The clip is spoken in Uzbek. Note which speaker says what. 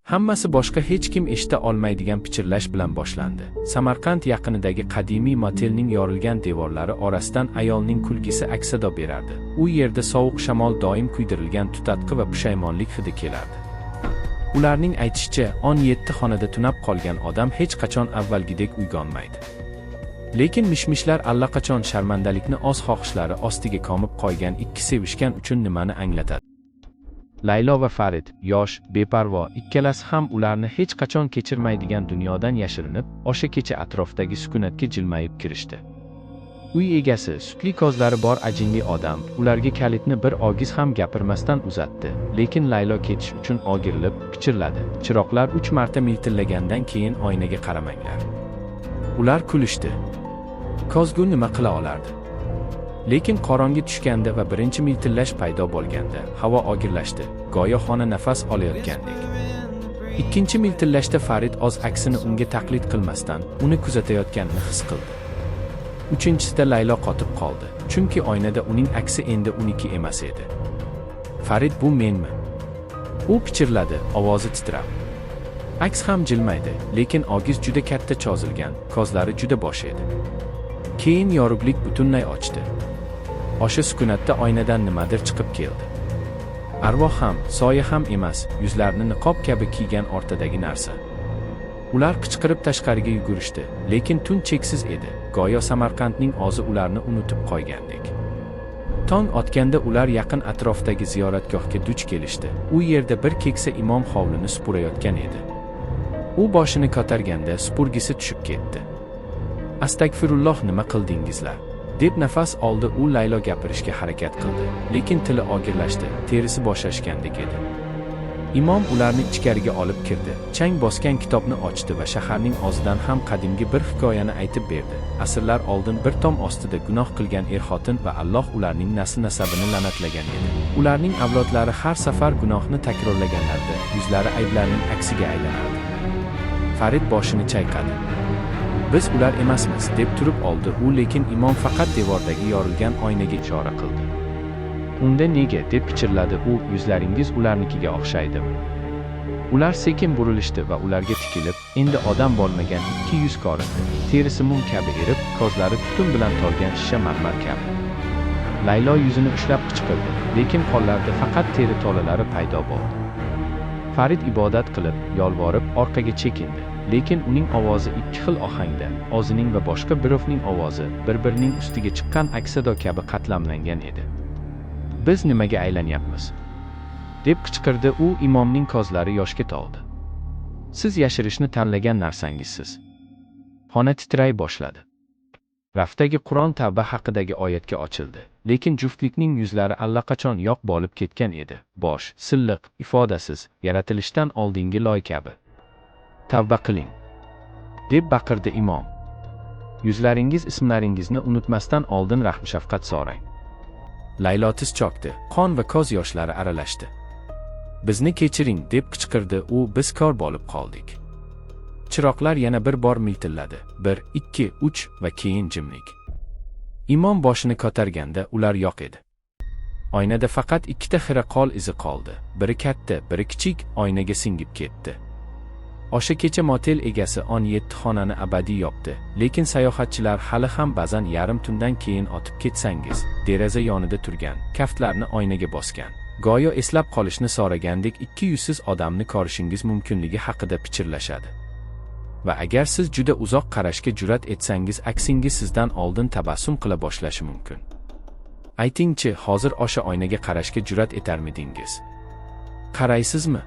Speaker 1: Hammasi boshqa hech kim eshita olmaydigan pichirlash bilan boshlandi. Samarqand yaqinidagi qadimiy motelning yorilgan devorlari orasidan ayolning kulgisi aks-sado berardi. U yerda sovuq shamol, doim kuydirilgan tutatqi va pushaymonlik hidi kelardi. Ularning aytishicha, 17 xonada tunab qolgan odam hech qachon avvalgidek uyg'onmaydi. Lekin mishmishlar allaqachon sharmandalikni o'z xohishlari ostiga komib qo'ygan ikki sevishgan uchun nimani anglatadi? Laylo va Farid, yosh, beparvo, ikkalasi ham ularni hech qachon kechirmaydigan dunyodan yashirinib, o'sha kecha atrofdagi sukunatga jilmayib kirishdi. Uy egasi, sutli ko'zlari bor ajinli odam, ularga kalitni bir og'iz ham gapirmasdan uzatdi, lekin Laylo ketish uchun o'girilib, pichirladi: "Chiroqlar uch marta miltillagandan keyin oynaga qaramanglar." Ular kulishdi. Ko'zgu nima qila olardi? Lekin qorong'i tushganda va birinchi miltillash paydo bo'lganda, havo og'irlashdi, go'yo xona nafas olayotgandek. Ikkinchi miltillashda Farid o'z aksini unga taqlid qilmasdan, uni kuzatayotganini his qildi. Uchinchisida Laylo qotib qoldi, chunki oynada uning aksi endi uniki emas edi. "Farid, bu menmi?" U pichirladi, ovozi titrab. Aks ham jilmaydi, lekin og'iz juda katta cho'zilgan, ko'zlari juda bo'sh edi. Keyin yorug'lik butunlay o'chdi. O'sha sukunatda oynadan nimadir chiqib keldi. Arvoh ham, soya ham emas, yuzlarini niqob kabi kiygan o'rtadagi narsa. Ular qichqirib tashqariga yugurishdi, lekin tun cheksiz edi, go'yo Samarqandning o'zi ularni unutib qo'ygandek. Tong otganda ular yaqin atrofdagi ziyoratgohga duch kelishdi. U yerda bir keksa imom hovlini supurayotgan edi. U boshini ko'targanda supurgisi tushib ketdi. "Astagfirulloh, nima qildingizlar?" deb nafas oldi u. Laylo gapirishga harakat qildi, lekin tili og'irlashdi, terisi bo'shashgandek edi. Imom ularni ichkariga olib kirdi, chang bosgan kitobni ochdi va shaharning o'zidan ham qadimgi bir hikoyani aytib berdi. Asrlar oldin bir tom ostida gunoh qilgan er-xotin va Alloh ularning nasl-nasabini la'natlagan edi. Ularning avlodlari har safar gunohni takrorlaganlarida yuzlari ayblarining aksiga aylanardi. Farid boshini chayqadi. "Biz ular emasmiz", deb turib oldi u, lekin imom faqat devordagi yorilgan oynaga ishora qildi. "Unda nega?" deb pichirladi u, "yuzlaringiz ularnikiga o'xshaydimi?" Ular sekin burilishdi va ularga tikilib, endi odam bo'lmagan ikki yuz ko'rindi. Terisi mum kabi erib, ko'zlari tutun bilan to'lgan shisha marmar kabi. Laylo yuzini ushlab qichqirdi, lekin qo'llarida faqat teri tolalari paydo bo'ldi. Farid ibodat qilib, yolvorib orqaga chekindi, lekin uning ovozi ikki xil ohangda, o'zining va boshqa birovning ovozi bir-birining ustiga chiqqan aks-sado kabi qatlamlangan edi. "Biz nimaga aylanyapmiz?" deb qichqirdi u. Imomning ko'zlari yoshga to'ldi. "Siz yashirishni tanlagan narsangizsiz." Xona titray boshladi. Rafdagi Qur'on tavba haqidagi oyatga ochildi, lekin juftlikning yuzlari allaqachon yo'q bo'lib ketgan edi. Bosh, silliq, ifodasiz, yaratilishdan oldingi loy kabi. "Tavba qiling", deb baqirdi imom. "Yuzlaringiz ismlaringizni unutmasdan oldin rahm-shafqat so'rang." Laylo tiz cho'kdi, qon va ko'z yoshlari aralashdi. "Bizni kechiring", deb qichqirdi u, "biz kor bo'lib qoldik." Chiroqlar yana bir bor miltilladi. Bir, ikki, uch va keyin jimlik. Imom boshini ko'targanda ular yo'q edi. Oynada faqat ikkita xira qon izi qoldi. Biri katta, biri kichik, oynaga singib ketdi. O'sha kecha motel egasi 17 xonani abadiy yopdi, lekin sayohatchilar hali ham ba'zan yarim tundan keyin o'tib ketsangiz, deraza yonida turgan, kaftlarini oynaga bosgan, go'yo eslab qolishni so'ragandek ikki yuzsiz odamni ko'rishingiz mumkinligi haqida pichirlashadi. Va agar siz juda uzoq qarashga jur'at etsangiz, aksingiz sizdan oldin tabassum qila boshlashi mumkin. Aytingchi, hozir o'sha oynaga qarashga jur'at etarmidingiz? Qaraysizmi?